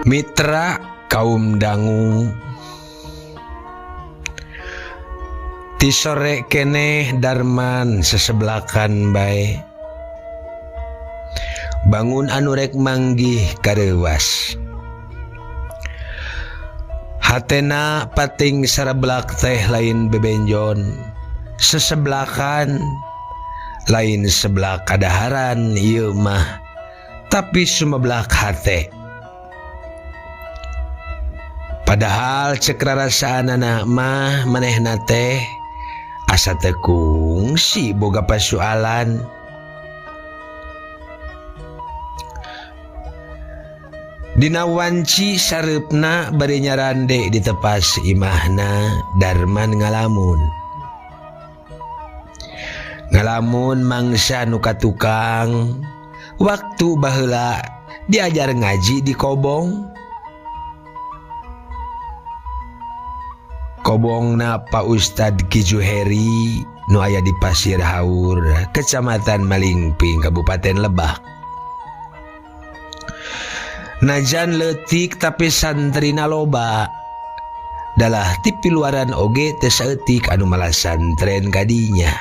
Mitra kaum dangu ti sore keneh Darman seseblakan bae bangun anu rek manggih kareuwas hatena pating sareblak teh lain bebenjon seseblakan lain seblak kadaharan ieu mah tapi sumeblak hate. Padahal cek rarasaanana mah manehna teh asa teu kungsi boga pasualan. Dina wanci sareupna bari nyarande di tepas imahna Darman ngalamun. Ngalamun mangsa nu katukang waktu baheula diajar ngaji di Kobong. Kobongna Pak Ustad Ki Juheri nu aya di Pasir Haur, Kecamatan Malingping, Kabupaten Lebak. Najan leutik tapi santrina loba. Dalah ti piluaran oge teu saeutik anu malah santren kadinya.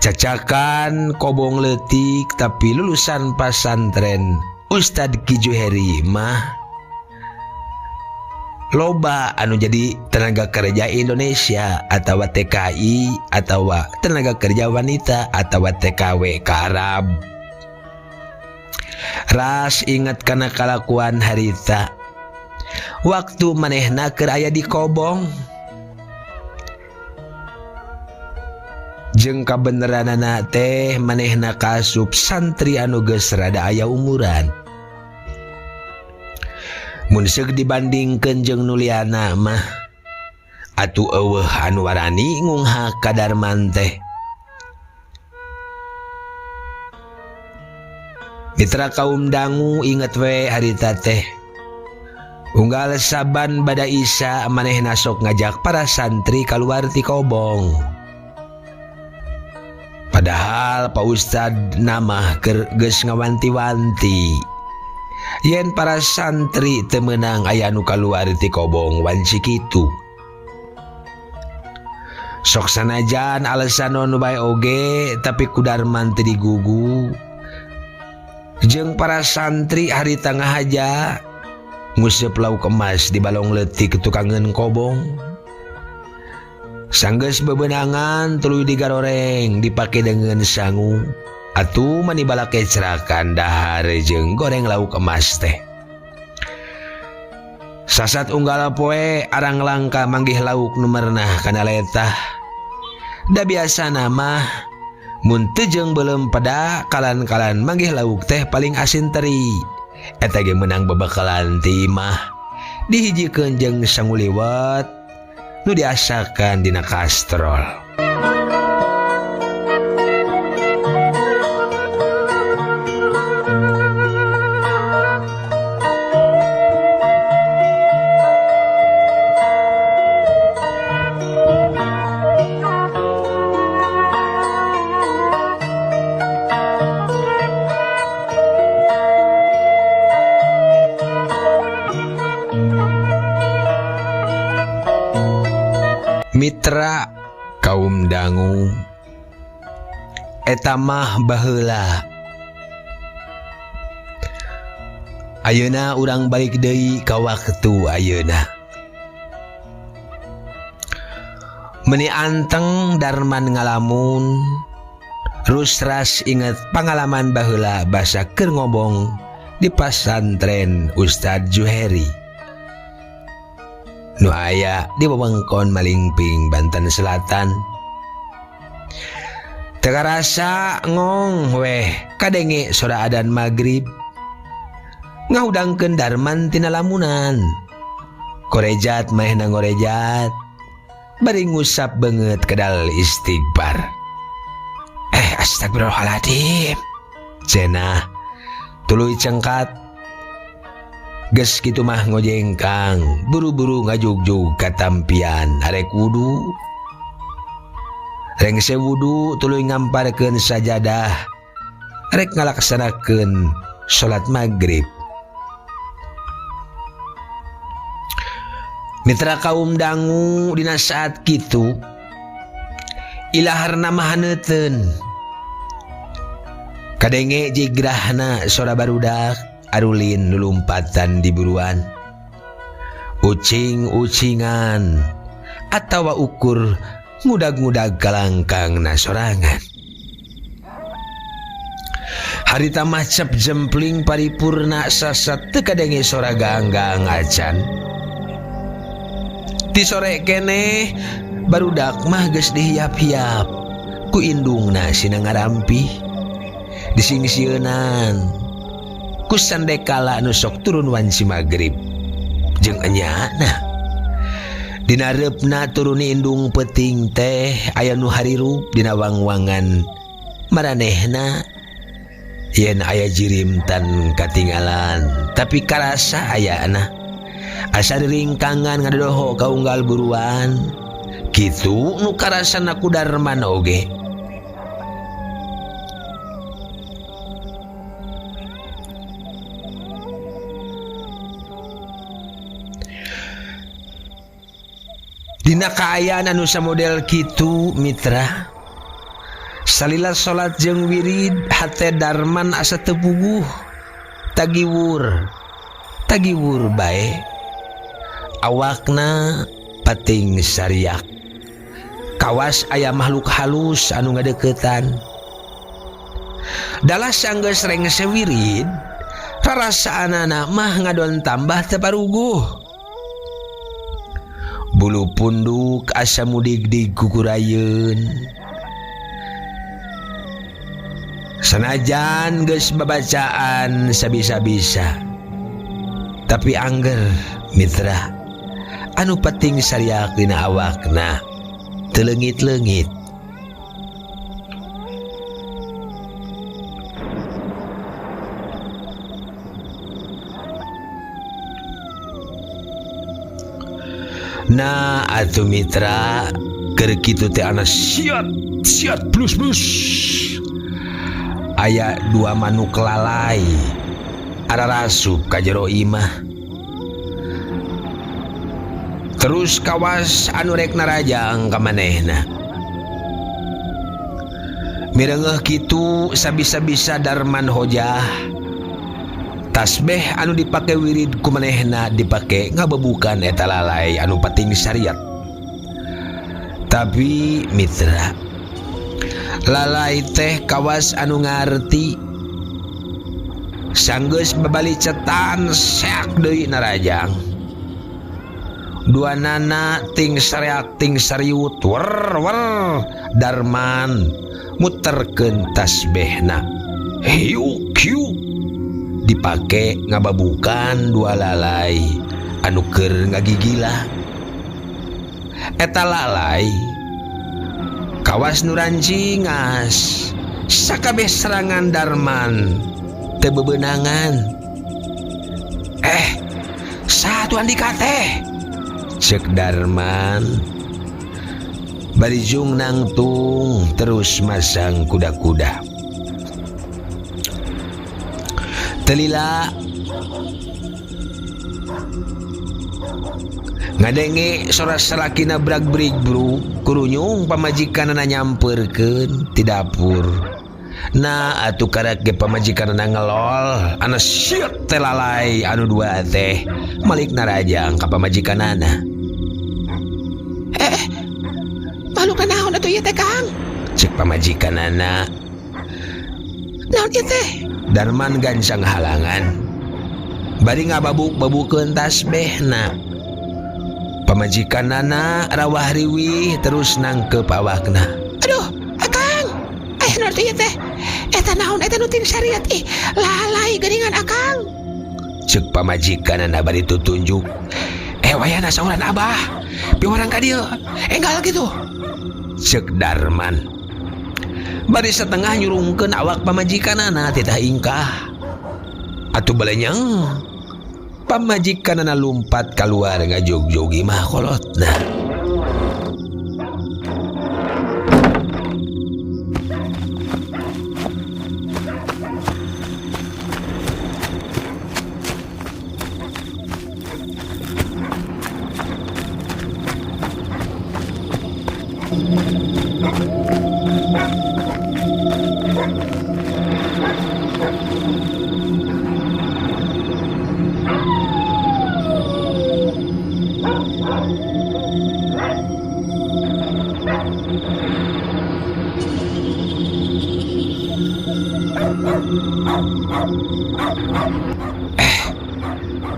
Cacakan kobong leutik tapi lulusan pasantren Ustad Ki Juheri mah loba anu jadi tenaga kerja Indonesia atau TKI atau tenaga kerja wanita atau TKW ke Arab. Ras ingat kana kalakuan harita waktu manehna keur aya di Kobong. Jeung kabeneranana teh manehna kasup santri anu geus rada aya umuran. Mun seuk dibandingkeun jeung nu liana mah atuh eueuh anu warani ngunghak ka Darman teh. Mitra kaum dangu inget we harita teh. Unggal saban bada Isya manehna sok ngajak para santri kaluar ti Kobong. Padahal Pak Ustad namah keur geus ngawanti-wanti. Yen para santri teu meunang aya nu kaluar ti Kobong wanci kitu. Sok sanajan alasan nu bae oge tapi ku Darman teu digugu. Jeung para santri harita ngahaja nguseup lauk emas di balong leutik tukangeun Kobong. Sanggeus bebenangan tuluy digaroreng dipake dengan sangu atuh mani balake cerakan dahar jeung goreng lauk emas teh. Sasat unggal poe arang langka manggih lauk nu merenah kana letah. Da biasana mah mun teu jeung beuleum peda kalan-kalan manggih lauk teh paling asin teri. Eta ge meunang bebekalan ti imah dihijikeun jeung sangu liwet nu diasakan dina kastrol. Mitra kaum dangu eta mah baheula. Ayeuna urang balik deui ka waktu ayeuna. Meni anteng Darman ngalamun, rusras inget pangalaman baheula basa keur ngobong di pasantren Ustad Juheri. Nu aya di wewengkon Malingping, Banten Selatan. Teu karasa ngong weh kadenge sora adan magrib. Ngahudangkeun Darman tina lamunan. Korejat manehna ngorejat bari ngusap beungeut kedal istighfar. Astagfirullahaladzim. Cenah tuluy cengkat. Geus kitu mah ngojengkang, buru-buru ngajugjug katampian arek wudu. Rengse wudu tuluy ngamparkeun sajadah, rek ngalaksanakeun salat magrib. Mitra kaum dangu dina saat kitu ilaharna mah haneuteun. Kadenge jigrahna sora barudak arulin lulumpatan di buruan. Ucing-ucingan atawa ukur ngudag-ngudag kalangkangna sorangan. Harita mah cep jempling paripurna sasat teu kadenge sora gaang-gaang acan. Ti sore keneh barudak mah geus dihiap-hiap ku indungna sina ngarampih. Disingsieunan ku sandekala nu sok turun wanci magrib jeung enyana. Dina reupna turuni indung peuting teh aya nu harirup dina wangwangan maranehna yen aya jirim tan katingalan tapi karasa ayana. Asa diringkangan ngadodoho ka unggal buruan kitu nu karasana ku Darman oge. Dina kaayaan anu samodel kitu mitra salila salat jeung wirid hate Darman asa teu puguh tagiwur tagiwur bae awakna pating sariak kawas aya makhluk halus anu ngadeukeutan dalah sanggeus rengse wirid rarasaanana mah ngadon tambah teu paruguh. Bulu punduk asa mudigdig kukurayeun sanajan geus babacaan sabisa-bisa tapi angger mitra anu penting sariak dina awakna teu leungit-leungit. Nah atuh mitra keur kitu teh ana siat siat plus plus aya dua manuk lalai ararasup ka jero imah terus kawas anu rek narajang ka manehna. Mireungeuh kitu sabisa-bisa Darman hojah tasbeh anu dipake wirid ku manehna dipake ngabebukan eta lalai anu pating syariat. Tapi mitra lalai teh kawas anu ngarti sanggeus babali cetan seak deui narajang. Dua nana ting sareak ting sariut wer wer Darman muterkeun tasbehna hiuk hiuk dipake ngababukan dua lalai anu keur ngagigila. Eta lalai kawas nu rancingas sakabeh serangan Darman teu bebenangan. Satu andika teh cek Darman barijung nangtung terus masang kuda-kuda. Telila ngadenge sora salakina brag-brig-brug kurunyung pamajikanana nyampeurkeun ti dapur. Nah atuh karek ge pamajikanana ngelol ana siot teh lalai anu dua teh malik narajang ka pamajikanana. Makhluk naon atuh ieu teh Kang? Cek pamajikanana. Naon ieu teh? Darman gancang halangan bari ngababuk-babukeun tasbehna. Pamajikanana rawah riwih terus nangkep awakna. Aduh, Akang. Naon ieu teh? Eta naon eta nu ting syariat ih, lalai geuningan Akang. Cek pamajikanana bari tutunjuk. Wayana sauran Abah. Piwarang ka dieu. Enggal kitu. Cek Darman. Bari setengah nyurungkeun awak pamajikanana titah ingkah. Atuh balenyeng. Pamajikanana lumpat kaluar ngajogjog imah kolotna.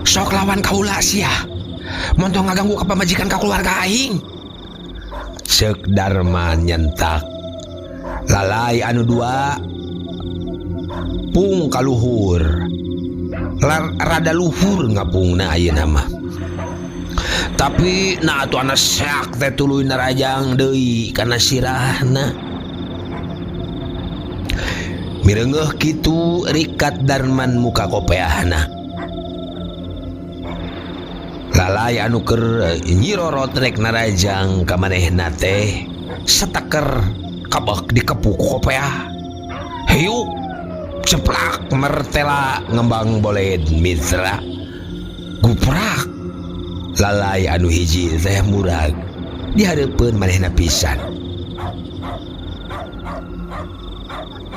Sok lawan kaula sia. Montong ngaganggu ka pamajikan ka keluarga aing. Cek Darman nyentak. Lalai anu dua pung kaluhur. Rada luhur ngapungna ayeuna mah. Tapi nah atuh anak seak teh tuluy narajang deui kana sirahna. Mireungeuh kitu rikat Darman muka kopeahna. Lalai anu keur nyirorot rek narajang ka manehna teh sateker kabek dikepuk kopeah. Hiuk ceplak mertela ngembang boled mitra. Guprak lalai anu hiji teh murag dihareupeun manehna pisan.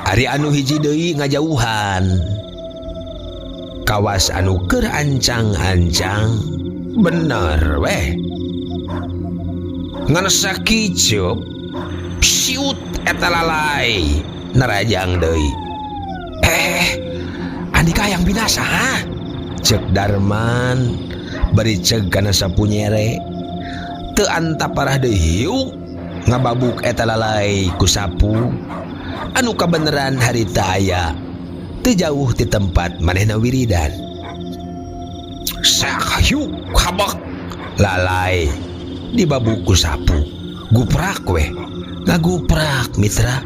Ari anu hiji deui ngajauhan. Kawas anu keur ancang-ancang bener weh. Ngan sakicup siut eta lalai narajang deui. Andika yang binasa ha? Cek Darman bari ceg kana sapu nyere. Teu antaparah deui hiuk ngababuk eta lalai ku sapu anu kabeneran harita aya teu jauh ti tempat manehna wiridan. Sak hiuk habak lalai dibabuk ku sapu. Guprak weh ngaguprak mitra.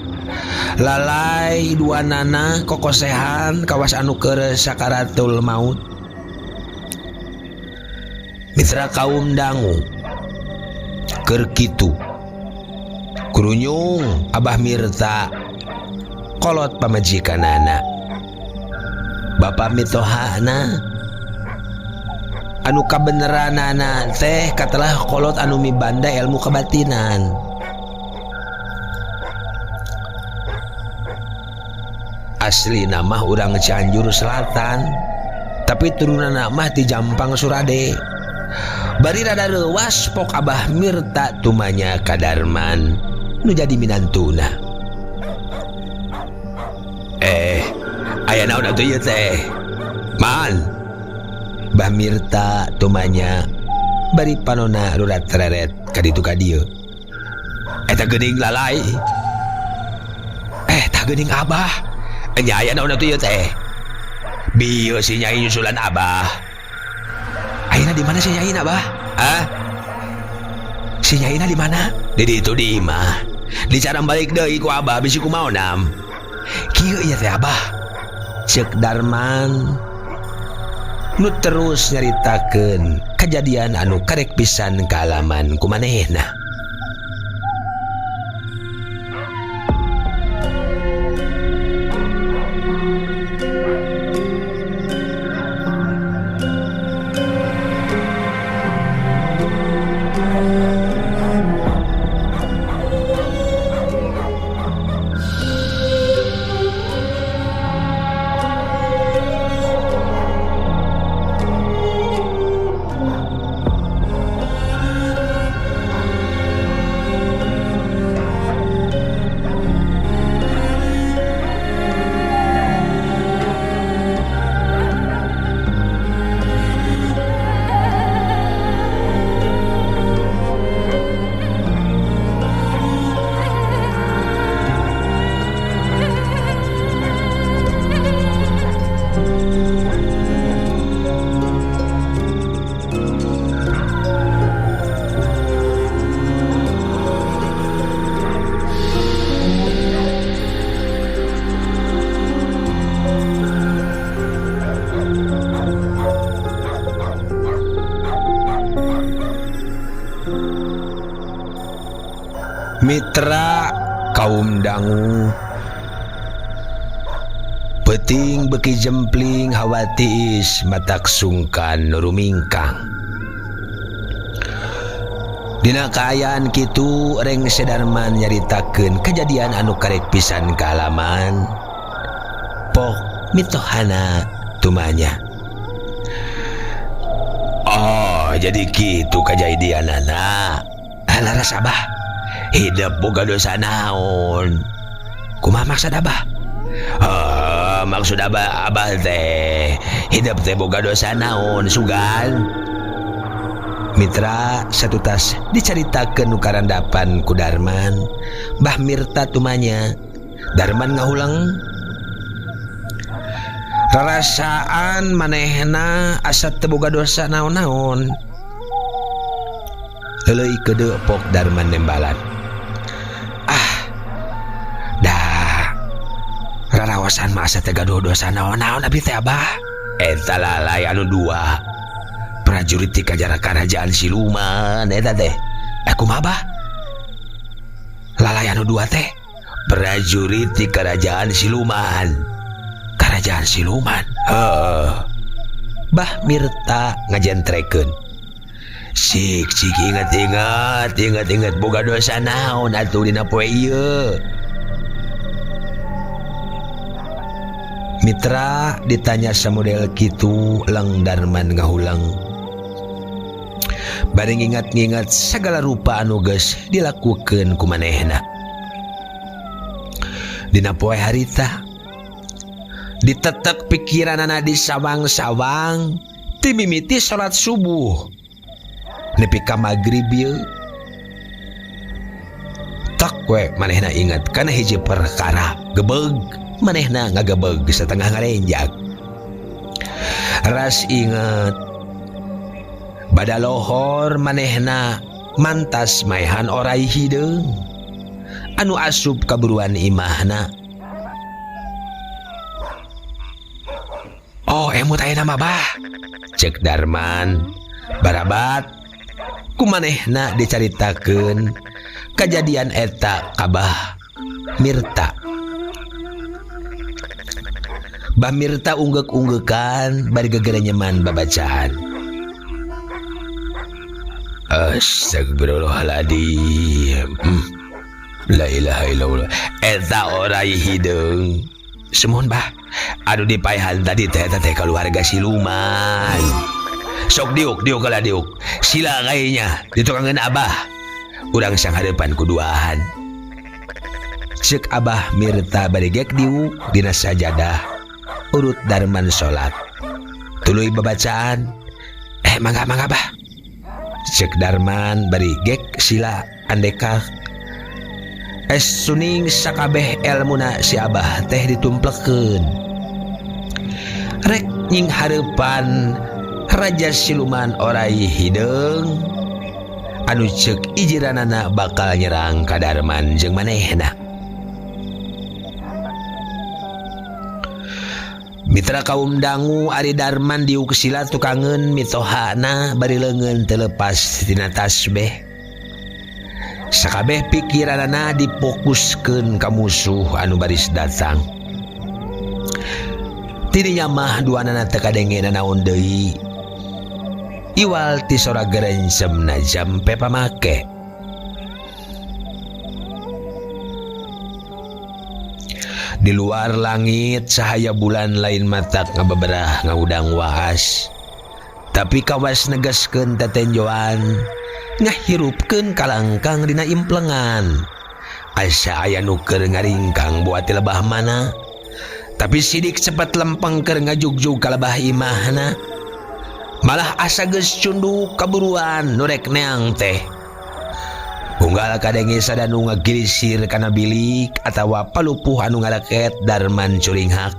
Lalai dua nana kokosehan kawas anu keur sakaratul maut. Mitra kaum dangu keur kitu kurunyung Abah Mirta kolot pamajikanana. Bapa mitohana anu kabeneranana teh katelah kolot anu mibanda ilmu kebatinan. Asli nama urang Cianjur Selatan, tapi turunan mah di Jampang Surade. Bari rada reuwas pok Abah Mirta tumanya ka Darman nu jadi minantuna. Aya naon atuh ieu teh? Man. Bah Mirta tumanya bari panona rurat reret ka ditu ka dieu. Eta geuning lalai. Tah geuning Abah. Nya aya naon atuh ieu teh? Bieu si Nyai nyusulan Abah. Ayeuna di mana si Nyai Abah? Hah? Si Nyaina di mana? Di ditu di imah. Dicaram balik deui ku Abah bisi kumaonam. Kieu ieu teh Abah. Cek Darman nu terus nyaritakeun kejadian anu karek pisan kaalaman ku manehna. Mitra kaum dangu peting beki jempling hawa tiis matak sungkan nurumingkang. Dina kaayaan kitu Rengse Darman nyaritakeun kejadian anu karek pisan kaalaman. Pok mitohana tumanya. Oh, jadi kitu kajadianana. Laras Abah. Hidup boga dosa naon. Kumaha maksud Abah? Ah, maksud Abah Abah teh hidup teh boga dosa naon sugan. Mitra satutas dicaritakeun nu karandapan ku Darman. Bah Mirta tumanya. Darman ngahulang. Rarasaan manehna asa teu boga dosa naon-naon. Leuleuy keudeuh Pok Darman nembalan. Ah, dah rarawasan mah asa teu gaduh dosa naon-naon abdi teh Abah. Eta lalay anu dua prajurit ti karajaan siluman eta teh. Eh kumaha Bah? Lalay anu dua teh prajurit ti kerajaan siluman. Kerajaan siluman. Heeh. Bah Mirta ngajentrekeun. Sik sik inget inget inget inget boga dosa naon atuh dina poe ieu. Mitra ditanya samodel kitu Leng Darman ngahulang. Bari ngingat-ngingat sagala rupa anu geus dilakukeun ku manehna. Dina poe harita ditetek pikiranana di sawang-sawang ti mimiti salat subuh nepi ka magrib ieu. Tok we manehna inget kana hiji perkara gebeg manehna ngagebeg setengah ngarenjag. Ras inget bada lohor manehna mantas maehan orai hideung anu asup kaburuan imahna. Oh, emut ayeuna mah Bah. Cek Darman barabat ku manehna dicaritakeun kajadian eta ka Bah Mirta. Bah Mirta unggeuk-unggeukan bari gegerenyeman babacaan. Astagfirullahaladzim. La ilaha illallah. Eta orai hideung. Sumuhun Bah. Aduh dipaehan tadi teh eta teh keluarga siluman. Sok diuk diuk lah diuk. Sila kayaknya ditukangeun Abah. Urang sanghareupan kuduaan. Ceuk Abah Mirta bari gek diuk dina sajadah. Urut Darman salat. Tuluy babacaan. Mangga mangga Bah. Ceuk Darman bari gek sila andekak. Es suning sakabeh elmuna si Abah teh ditumplekeun. Rek nying hareupan raja siluman orai hideung anu ceuk ijiranana bakal nyerang ka Darman jeung manehna. Mitra kaum dangu ari Darman diuk sila tukangeun mitohana bari leungeun teu lepas tina tasbeh. Sakabeh pikiranana difokuskeun ka musuh anu baris datang. Tidinya mah duanana teu kadenge nanaon deui. Iwal ti sora gerencemna jampe pamake. Di luar langit cahaya bulan lain matak ngabeberah ngaudang waas. Tapi kawas negaskeun tetenjoan ngahirupkeun kalangkang dina implengan. Asa aya nu keur ngaringkang buat ti lebah mana. Tapi sidik cepet lempeng keur ngajugjug ka lebah imahna. Malah asa geus cunduk kaburuan nu rek neang teh. Unggal kadenge sadanu ngagilisir kana bilik atawa palupuh anu ngaraket Darman curinghak.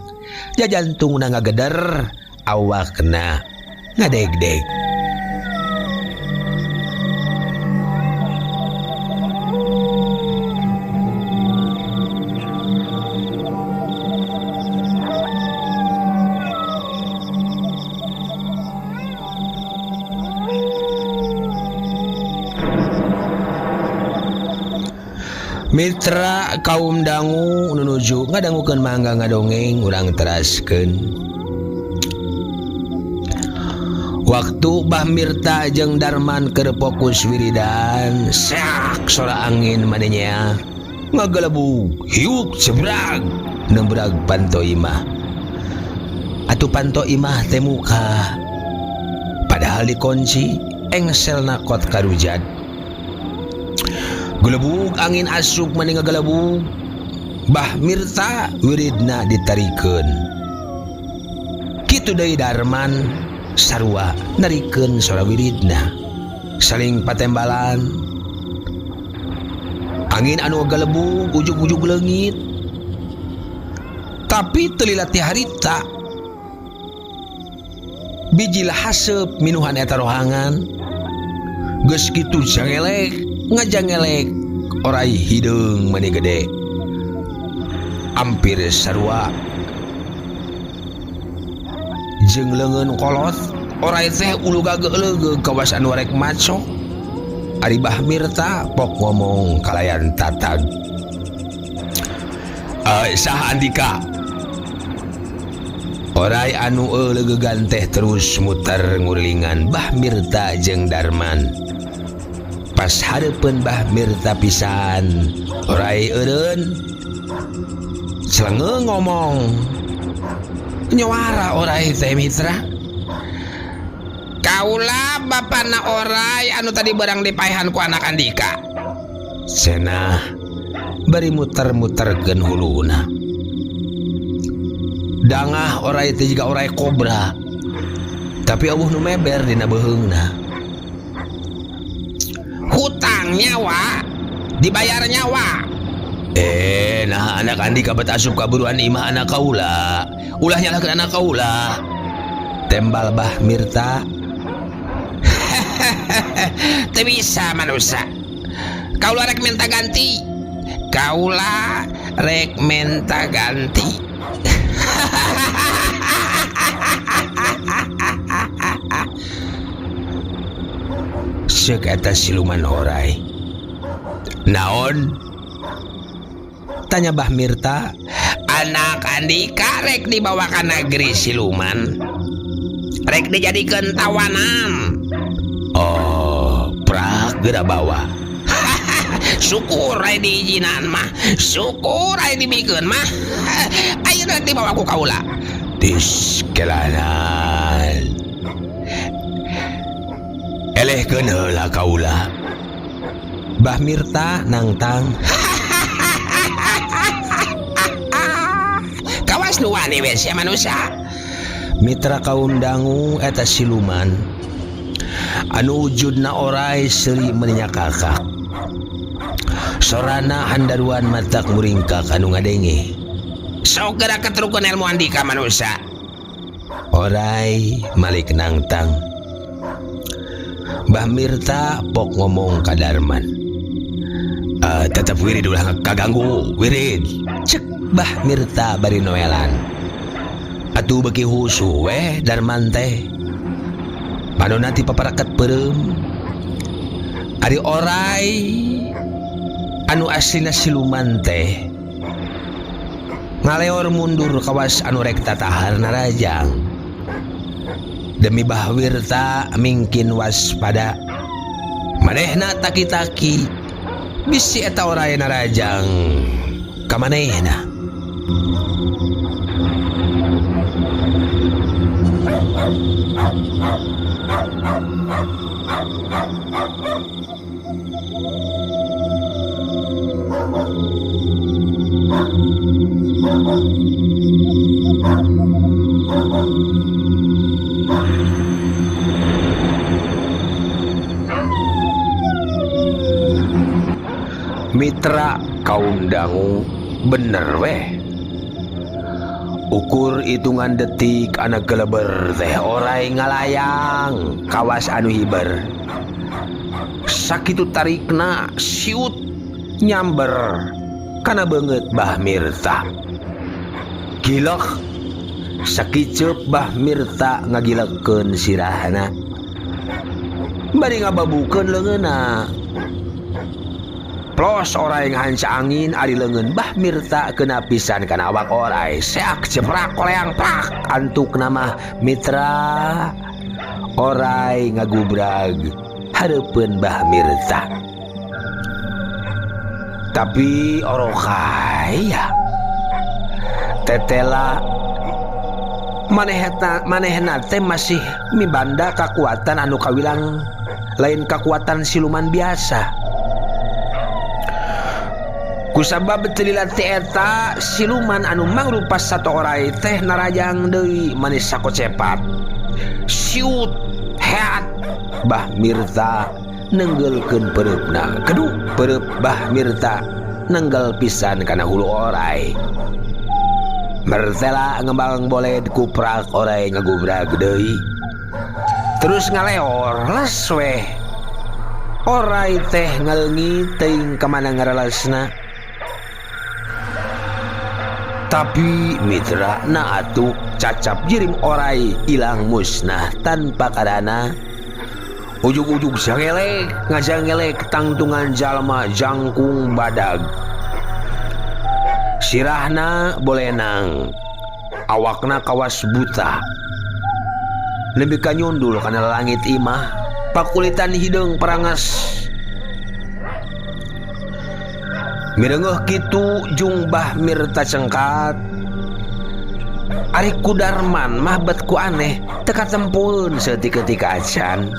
Jajantungna ngageder, awakna ngadegdeg. Mitra kaum dangu nunuju ngadangukeun mangga ngadongeng urang teraskeun. Waktu Bah Mirta jeung Darman keur fokus wiridan, seak sora angin manehnya ngagelebug, hiuk sebrag, nembrag panto imah. Atuh panto imah teh muka. Padahal dikunci, engselna kot karujat. Gelebug angin asup mani ngagelebug. Bah Mirta wiridna ditarikeun. Kitu deui Darman sarua narikeun sora wiridna. Saling patembalan. Angin anu galebug ujug-ujug leungit. Tapi teu lila ti harita. Bijil haseup minuhan eta rohangan. Geus kitu jangelek, ngajangelek orai hideung mani gede. Ampir sarua jeung leungeun kolot orai teh ulu gageuleugeug kawas anu rek macok. Ari Bah Mirta pok ngomong kalayan tatag. Saha Andika? Orai anu euleugegan teh terus muter ngurilingan Bah Mirta jeung Darman. Pas hareupeun Bah Mirta pisan, orai eureun celenge ngomong. Nyuara orai teh mitra. Kaula bapana orai anu tadi barang dipaehan ku anak Andika. Cenah bari muter-muterkeun huluna. Dangah orai teh jiga orai kobra. Tapi eueuh nu meber dina beuheungna. Hutang nyawa dibayar nyawa. Nah anak Andika bet asup kaburuan imah anak kaula. Ulah nyalahkeun anak kaula. Tembal Bah Mirta. Teu bisa manusia. Kaula rek minta ganti. Kaula rek minta ganti. Seuk eta siluman orai. Naon? Tanya Bah Mirta. Anak Andika rek dibawa ka negeri siluman. Rek dijadikeun tawanan. Oh, prak geura bawa. Syukur aya diizinan mah. Syukur aya dibikeun mah. Ayeuna rek dibawa ku kaula. Diskelanan. Elehkeun heula kaula. Bah Mirta nangtang. Kawas nu wani we sia manusia. Mitra kaum dangu eta siluman anu wujudna orai seuri meninya kakak. Sorana handaruan matak muringkak anu ngadenge. Sok geura keterukeun ilmu Andika manusia. Orai malik nangtang. Bah Mirta pok ngomong ka Darman. Tetep wirid ulah kaganggu wirid. Cek Bah Mirta bari noelan. Atuh beuki husu weh Darman teh. Panonna ti paparaket peureum. Ari orai anu aslina siluman teh ngaleor mundur kawas anu rek tatahar narajang. Demi Bah Wirta mingkin waspada. Manehna taki-taki bisi eta orai narajang ka manehna. Mitra kaum dangu bener weh. Ukur hitungan detik anak geleber teh orai ngalayang kawas anu hiber. Sakitu tarikna siut nyamber kana beungeut Bah Mirta. Gilek sakiceuk Bah Mirta ngagilekeun sirahna. Bari ngababukeun leungeunna. Plos orai ngahanca angin ari leungeun Bah Mirta kena pisan kana awak orai. Seak jeprak koleang prak antuk nama mitra. Orai ngagubrag hareupeun Bah Mirta. Tapi orokaya tetela manehna teh masih mibanda kakuatan anu kawilang lain kakuatan siluman biasa. Kusabab teu dilatih eta siluman anu mangrupa sato orai teh narajang deui manis sakocepat. Siut heat Bah Mirta nenggelkeun pereupna. Keduh pereup Bah Mirta nenggel pisan kana hulu orai. Mertela ngembang boled kuprak orai ngagubrag deui. Terus ngaleor les weh. Orai teh ngaleungit teuing ka mana ngaralesna. Tapi mitra na atuh cacap jirim orai ilang musnah tanpa karana. Ujug-ujug sangelek ngajangelek tangtungan jalma jangkung badag. Sirahna bolenang, awakna kawas buta. Nepi ka nyundul kana langit imah, pakulitan hideung perangas. Mirengeuh kitu jung Bah Mirta cengkat. Ari ku Darman mah bet ku aneh teu katempueun saeutik-eutik acan.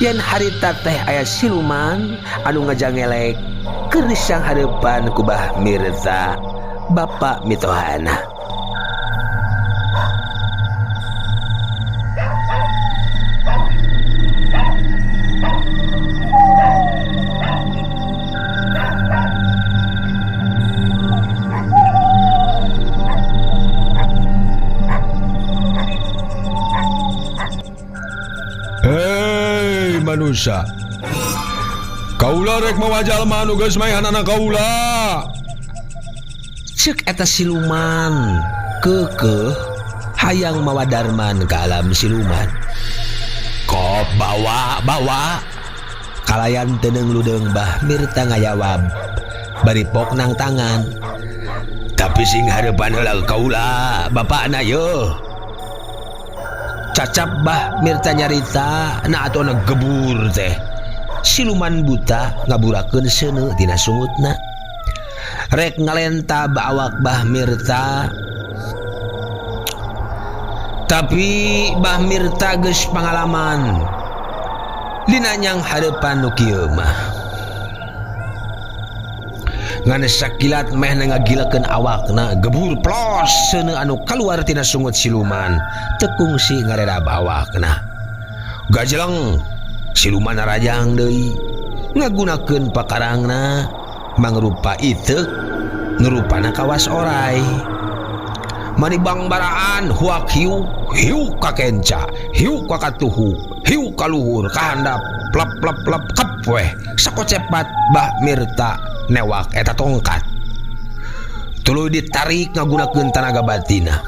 Yen harita teh aya siluman anu ngajangelek keur disang hareupan ku Bah Mirta, bapa mitohana. Hei manusia, kaula rek mawa jalma anu geus maehan anak kaula. Ceuk eta siluman keukeuh hayang mawa Darman ka alam siluman. Kop bawa bawa kalayan teuneung ludeung Bah Mirta ngajawab bari pok nang tangan. Tapi sing hareupan heula kaula bapakna yeuh. Cacap Bah Mirta nyarita na atuh gebur teh. Siluman buta ngaburakeun seuneu tina sungutna. Rek ngalenta awak Bah Mirta. Tapi Bah Mirta geus pangalaman dina nyang hareupan nu kieu mah. Ngan sakilat meh ngagilekeun awakna gebur plos seuneu anu kaluar tina sungut siluman teu kungsi ngarerab awakna. Gajeleng siluman narajang deui ngagunakeun pakarangna mangrupa iteuk nurupana kawas orai. Manibang baraan huak hiu, hiu ka kenca, hiu ka katuhu, hiu ka luhur ka handap, plep plep plep kep weh sakocepat Bah Mirta newak eta tongkat. Tuluy ditarik ngagunakeun tanaga batina.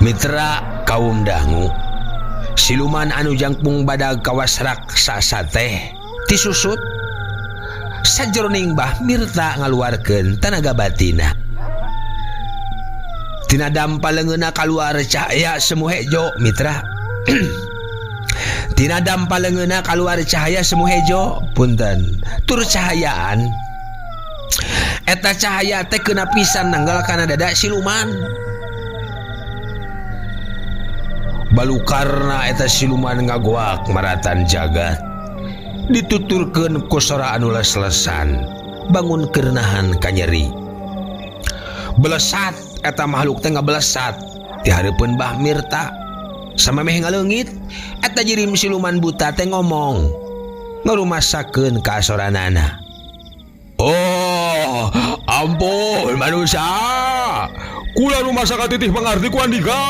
Mitra kaum dangu, siluman anu jangkung badag kawas raksasa teh tisusut sajroning Bah Mirta ngaluarkeun tanaga batina. Tina dampa leungeunna kaluar cahaya semu hejo mitra. Tina dampa leungeunna kaluar cahaya semu hejo punten tur cahayaan. Eta cahaya teh keuna pisan nanggal kana dada siluman. Balukarna eta siluman ngagoak maratan jagat. Dituturkeun ku sora anu les-lesan, bangun keurnahan kanyeri. Belesat eta makhluk teh ngabelesat di hareupeun Bah Mirta. Samemeh ngaleungit eta jirim siluman buta teh ngomong ngarumasakeun ka soranana. Oh, ampun manusia, kula rumasa katitih pangarti ku andika.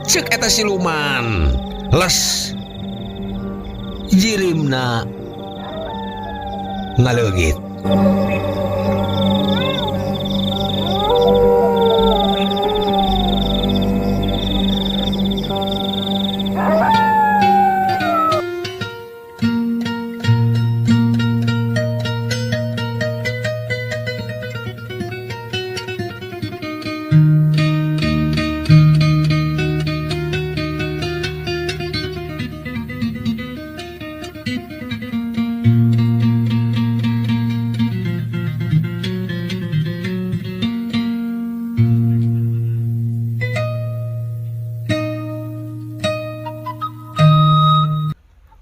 Ceuk eta siluman les jirimna ngaleungit.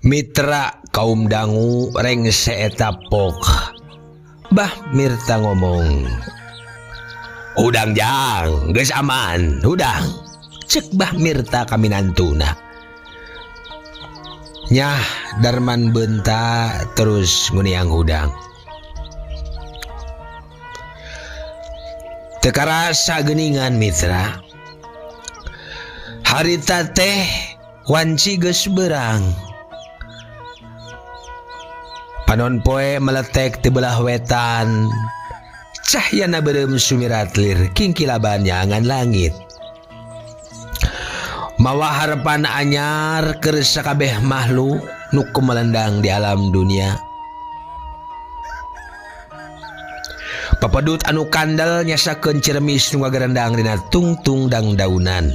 Mitra kaum dangu rengse eta pok. Bah Mirta ngomong, "Hudang jang, geus aman, hudang." Cek Bah Mirta kaminantuna. Nyah Darman benta terus nguniang hudang. Teu karasa geuningan mitra. Harita teh wanci geus berang. Panon poe meletek ti belah wetan. Cahyana beureum sumiratlir kingkilaban nyaangan langit. Mawa harepan anyar keur sakabeh makhluk nu kumelendang di alam dunia. Papedut anu kandel nyasakeun ciremis nu ngagerendang dina tungtung dangdaunan.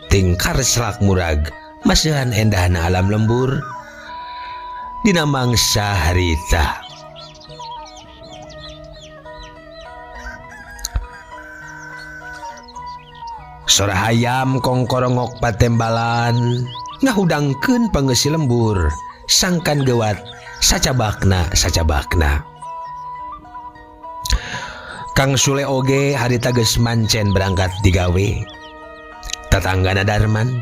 Tingkar selak murag masihan endahna alam lembur dina mangsa harita. Sora hayam kongkorongok patembalan ngahudangkeun pangeusi lembur sangkan gewat sacabakna sacabakna. Kang Sule oge harita geus mancen berangkat digawe. Tatanggana Darman.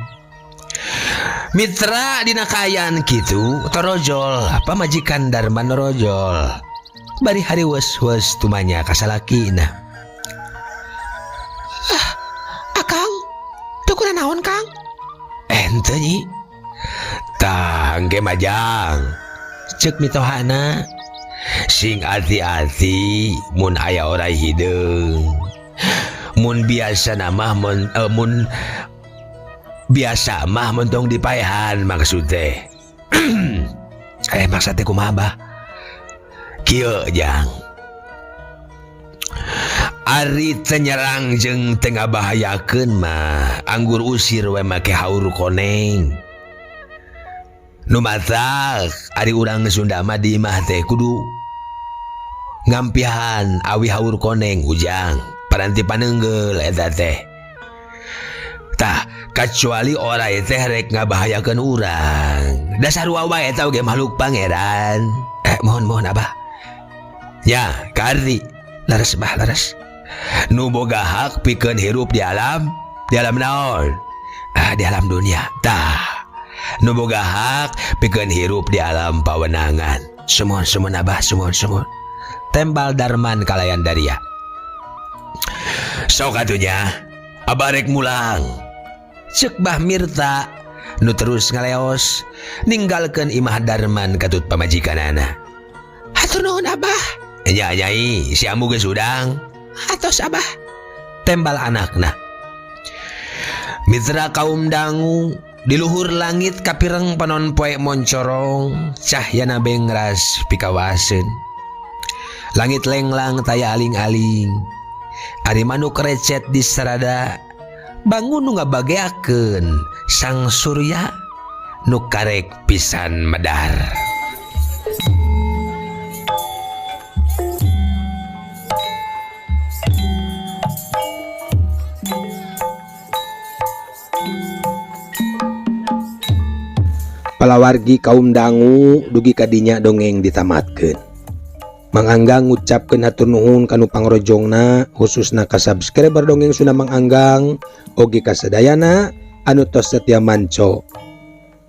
Mitra dina kaayaan kitu torojol pamajikan Darman norojol. Bari hariweus-weus tumanya ka salakina. Ah, Akang, teu kunanaon Kang? Henteu nyi. Tah engke majang. Ceuk mitohana. Sing ati-ati mun aya oray hideung. Mun biasa mah mun mun biasa mah montong dipaehan maksud teh. Maksud teh kumaha bah? Kieu jang. Ari teu nyerang jeung teu ngabahayakeun mah anggur usir we make haur koneng. Nu matak ari urang Sunda mah di imah teh kudu ngampihan awi haur koneng ujang paranti panenggel eta teh. Tah kecuali oray teh rek ngabahayakeun urang. Dasar wae eta oge makhluk pangeran. Mohon mohon abah. Ya, kaarti leres bah leres. Nu boga hak pikeun hirup di alam naon? Ah, di alam dunia. Tah nu boga hak pikeun hirup di alam pawenangan. Sumuhun sumuhun abah, sumuhun sumuhun. Tembal Darman kalayan daria. Sok atunya, abah rek mulang. Ceuk Bah Mirta nu terus ngaleos ninggalkeun imah Darman katut pamajikanana. Hatur nuhun abah. Nya nyai, si ambu geus hudang. Atos abah. Tembal anakna. Mitra kaum dangu di luhur langit kapireng panon poe moncorong cahyana bengras pikawaseun. Langit lenglang taya aling-aling. Ari manuk recet di sarada bangun nu ngabageakeun sang surya nu karek pisan medar. Palawargi kaum dangu dugi kadinya dongeng ditamatkeun. Mang Anggang ngucapkeun hatur nuhun kanu pangrojongna khususna ka subscriber dongeng Sunda Mang Anggang oge ka sadayana anu tos setia manco.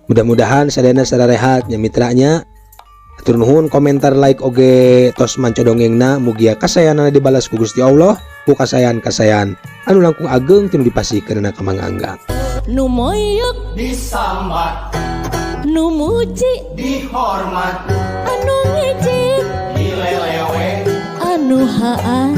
Mudah-mudahan sadayana sararehat nya mitranya. Hatur nuhun komentar like oge tos manco dongengna mugia kasayanana dibalas ku Gusti Allah ku kasayan-kasayan anu langkung ageng tinu dipasihkeunana ka Mang Anggang. Nu moyok disambat, nu muji dihormat, anu ngejek dilelewe, anu haa.